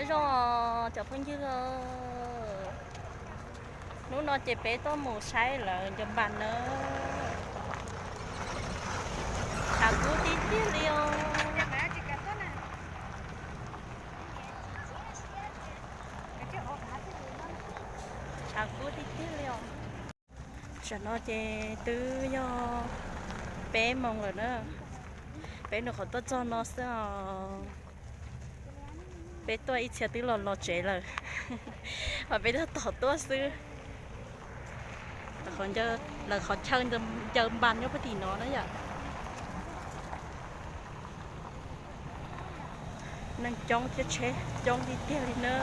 Zoo cov phooj ywg, hnub no ces peb tuaj mus saib lawv ncaws npas na. Tshav kub tiag tiag li os. Tshav kub tiag tiag li os. Tam no ces twb yog peb moos lawm na. Peb nyuam qhuav tuaj txog no xwb os. Peb tuaj ib txhia twb los los tsev lawm, mas peb tuaj tos tuaj xwb. Lawv qhov chaw ncaws npas nyob puag tim no na yom. Neeg coob thiab tsheb coob tiag tiag li na.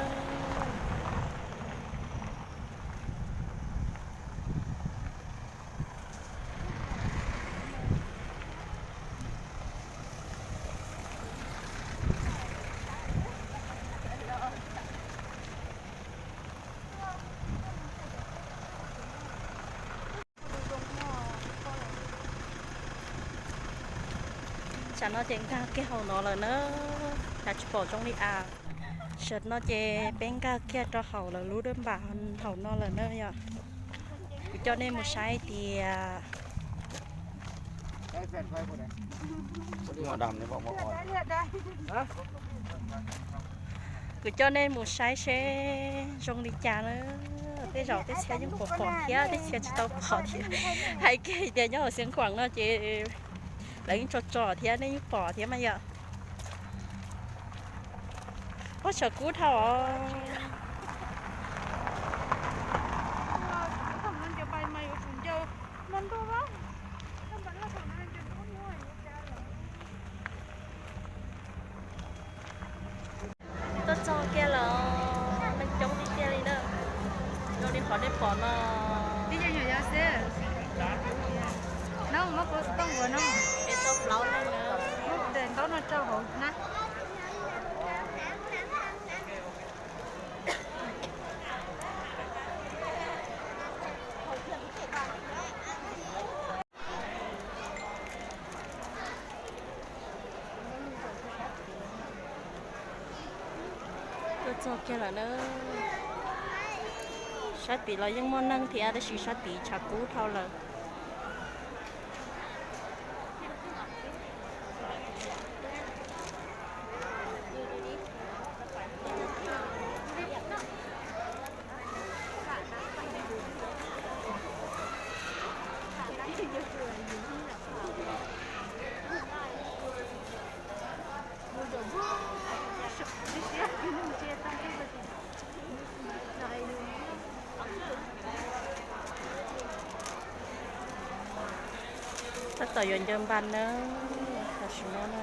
Tam no ces nkag kiag hauv no lawm na, cas tsis pom zoo li as. Tam no ces peb nkag kiag rau hauv lawv lub dab npas hauv no lawm na yom. Kuv coj nej mus saib tias Kuv coj nej mus saib seb zoo li cas na. Tej zaum tej txhia yeej pom pom thiab tej txhia tsis tau pom thiab. Hais kiag tias nyob hauv Xiav Khuam no ces lawv yeej tso tso thiab nej yeej pom thiab mas yom. Ua tshav kub dhau os. Tuaj txog kiag lawm, neeg coob tiag tiag li na. Zoo li qhov nej pom no. Twb yog nyuam yaus xwb. No muab kuv tooj nkuav no. Es tau plaub leej na. Muab kuv daim ntaub no rau hauv na. Tuaj txog kiag lawm na. Sab tid los yeej muaj neeg thiab tab sis sab tid tshav kub dhau lawm. Tab tom yuav ncaws npas na, tam sim no na.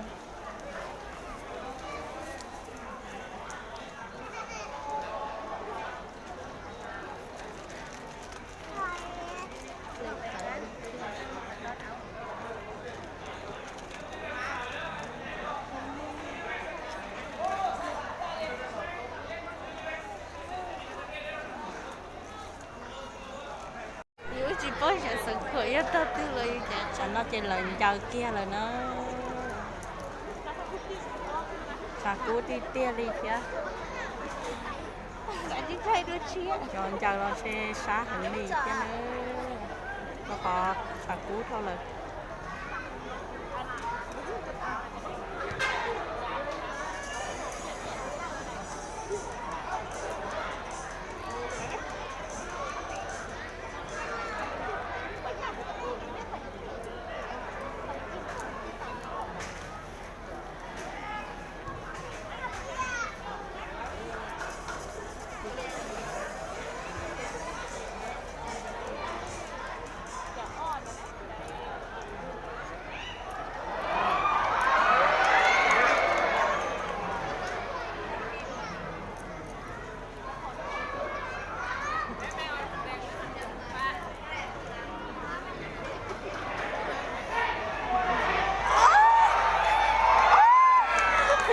Yus tsis paub xyov Xeev Khuam yog tog twg los yus cas. Tam no ces lawv ncaws kiag lawm na. Tshav kub tiag tiag li thiab. Cov ncaws los ntshe sab heev li thiab na, rau qhov tshav kub dhau lawm.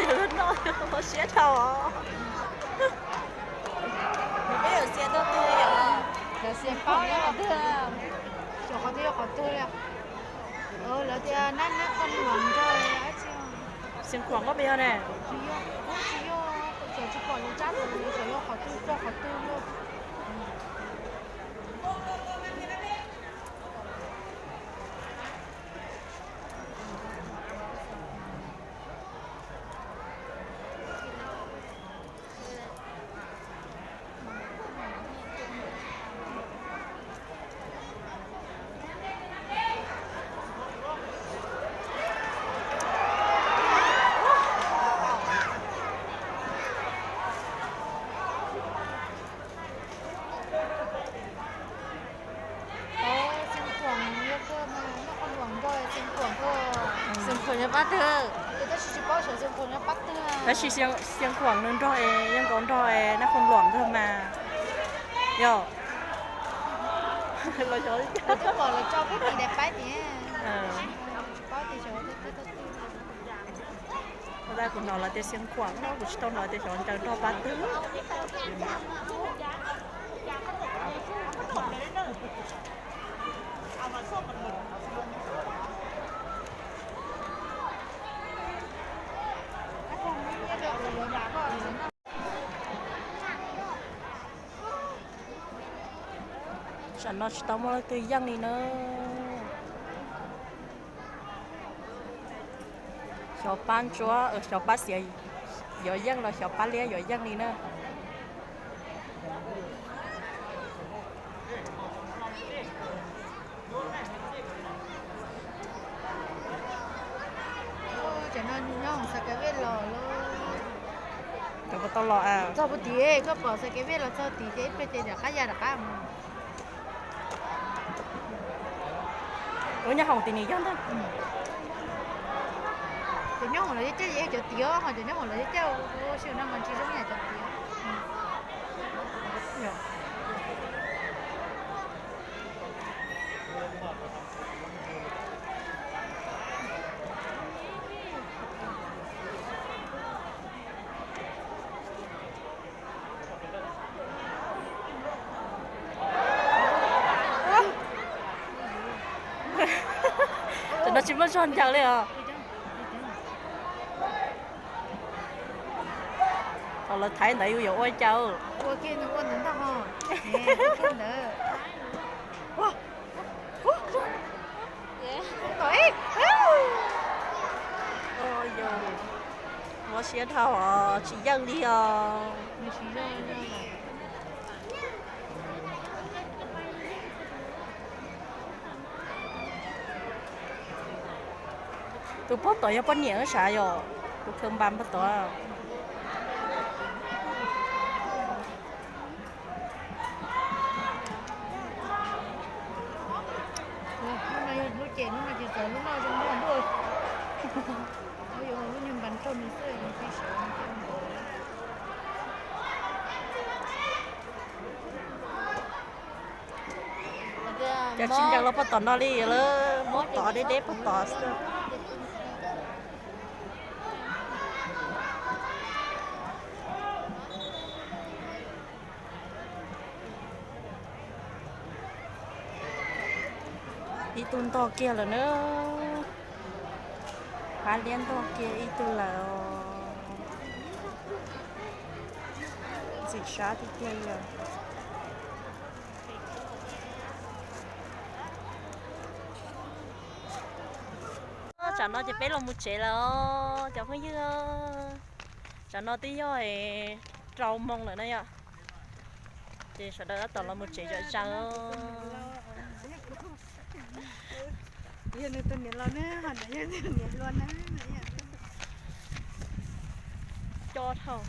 Yog lub no yog siab dhau os. Peb yuav xiav tau twg yom? Lawv xiav paub yog qhov twg, xyov qhov twg yog qhov twg li. Lawv tias nab nab qhov nuam nrog dab tsi. Xeev Khuam koj puas yog ne? Tsis yog, kuv tsis yog, kuv tsis Qhov lub tsab ntawd xyov yog qhov twg rau qhov twg lawm. Xeev Khuam yog koj mas, noj qhov luam nrog Xeev Khuam koj. Xeev Khuam nyob pab twg? Tab sis tsis paub xyov Xeev Khuam nyob pab twg. Tab sis Xeev Khuam nws nrog es, yeej nkaus nrog es noj qhov luam ntag mas. Yog. Los xyov. Twb pom lawv tso pub tim daim paib tias, tsis paub tias xyov twg twg twg. Ua ntej kuv hnov lawv tias Xeev Khuam no, kuv tsis tau hnov tias xyov ncaws nrog pab twg. Tsam no tsis tau muaj leej twg yeej li na. Xyov pab ntsuab, xyov pab xiav yuav yeej los xyov pab liab yuav yeej li na. Tam no nyob hauv Xav Kev Vej los lawm. Cov puas tau los? Txog puag tim, koj pom Xav Kev Vej los txog tim ces ib pliag ces rov qab ya rov qab mus. Lub nyob hauv tim nws yog ntag. Cov nyob hauv lawv caj ces yog cov tim os, ho cov nyob hauv lawv caj ua si no mas tsis zoo yam cov tim. Tam no tsis muaj zog ncaws li os. Thaum lawv thaiv ntawd yus yuav ua cas? Ua kiag ntawd, ua ntawd ntag ho. Ntawd. Mob siab dhau os, tsis yeej li os. Tus pog tod yog poj niam sav yom, tus khaws npas pog tod. Lub no yog lub ces, lub no ces txawv, lub no zoo noj ntuj. Yuav lub niag npas rau nws xwb, nws tsis sawv. Cov tsis ncaws los pog tom no li lawm, pog tom deb deb pog tom xwb. Ib tug ntog kiag lawm na. Pab liab ntog kiag ib tug lawm os. Ntxim sab tiag tiag li os. Tsam no ces peb los mus tsev lawm os cov phooj ywg. Tsam no twb yog rau moos lawm na yom. Ces sawv daws tab tom los mus tsev zom zaws. Yog nws tus niam laus na, ho nws yog tus niam hluas na. Co dhau.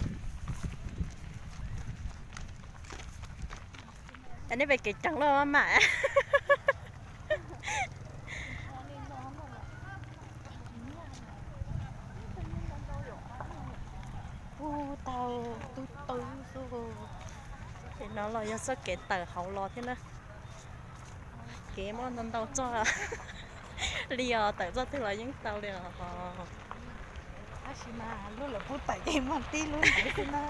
Nej pem kev ceev loj mas. Ub, tau tub tub xwb. Ces no los yog txoj kev tawm hauv los thiab na. Kev muaj ntau ntau txoj li os, tawm txoj twg los yeej tau li os. Tab sis mas lub lawv pub tawm ces muaj tib lub ntawd xwb na.